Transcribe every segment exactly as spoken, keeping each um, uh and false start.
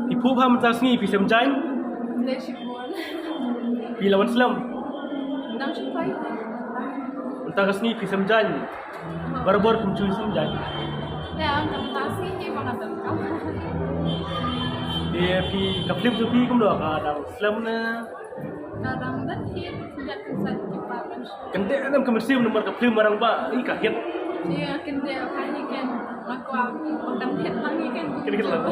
Phi phuh bha mynta ka sngi phi sem jaiñ? Dei shibun. Phi la wan slem? Dang shu poi. Mynta ka sngi phi sem jaiñ? Barabor kum shu sem jaiñ? Dei, mynta ka sngi ki ba nga donkam. Te phi ka film jong phi kumno, ka dang slem ne? Ka dang dang hit, ïa kan sa ki pa ban shu. Kan dei nam ka mynsiem namar ka film Marangbah i ka hit. Ïa kan dei ka hi kan ma kwah kan hit lang i kan. Kan hit lang.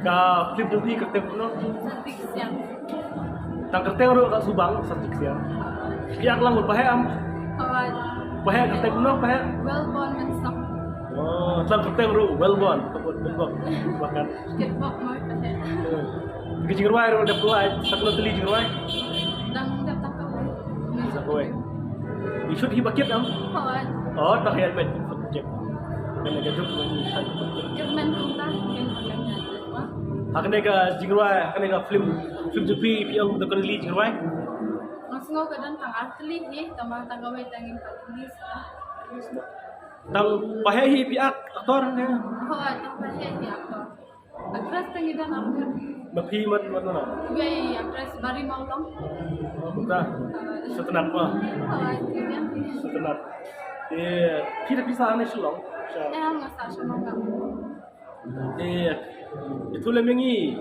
Ka film jong phi ka kyrteng kumno? Sa tik siang. Tang kyrteng ruh ka subang, Sa tik siang. Ïa ka lang ba heh am. Hoi. Ba heh kyrteng kumno ba heh? Well born man song. Oh, tang kyrteng ruh well born. Ka bot bot. Bakat. Kit bok mo ba heh. Ki jingrwai ruh dep kwai, sa kano tylli jingrwai? Dang dep tang kawei. Sa kawei. I shoot hi ba kit am? Hoi. Oh, tak ïa bet. Kit. Kena ka juk ni sa. Kit men kumta, kit men kumta. Ha kane ka jingrwai, ha kane ka film, film jong phi, phi ong da kano tylli jingrwai? Nga sngew ka don tang ar tylli hi, tang ba tang kawei tang in pat release. Tang ba heh hi phi ak-, actor ne? Hoi, tang ba heh hi actor. Actress tang i don ar ngut. Ma phi mat mat na? Wei actress Bari Mawlong. Kumta. Sutnap ma. Hoi, kini. Sutnap. Eh, phi da phi sa ne Shillong? Sha. Eh, nga sa Shillong ka. Eh, itu lem yang i.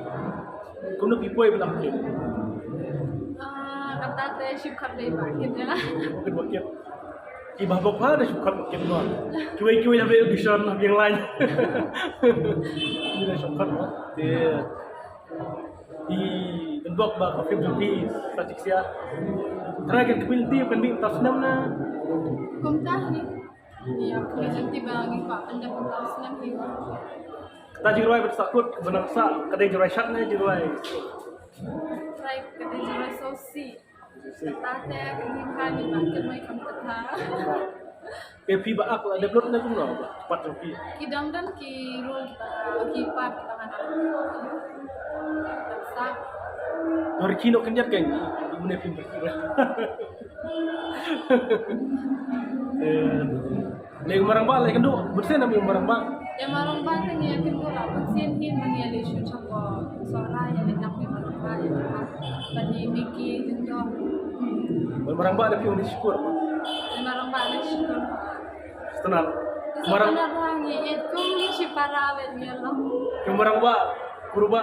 Kumno phi poi ba la kit? Ah, kata te shu khat dei ba kit ïa. Kit ba kit. Ki bah bok ha da shu khat ba kit ma. Kiwei kiwei ha audition ha biang line. Ki da shu khat ma. Te i ben bok ba ka film jong phi Sa tik siang. Trai kan kmil ti kan bi tas nam na. Kumta hi. Ïa, phi jong ti ba ngi kwah pyndep mynta u snem hi. Kata jingrwai ba sah kut, ba nang sah, ka dei jingrwai shad ne jingrwai? Trai ka dei jingrwai sosi. Kata te ka dei ba ngi ba kynmaw kam kata. Te phi ba ak la dep lut ne kumno ba pat jong phi? Ki dang don ki role kiba, ki part kiba ngan ak. Sa. Tor ki no kynjat kan, i une phi ba. Eh, le Marangbah le kynduh, bun sien nam Marangbah. Ïa Marangbah te ngi ïa kynduh la bun sien hi, ngi ïa leit shu chapo Sohra, ïa leit nang ïa Marangbah, ïa Marangbah. Bad i Miki Lyngdoh. Marangbah da phi ong dei Shukor. Ïa Marangbah dei Shukor. Stunat. Marang- Marangbah ngi ïa kum ngi shi para le ngi ïa long. Ïa Marangbah, Kuruba.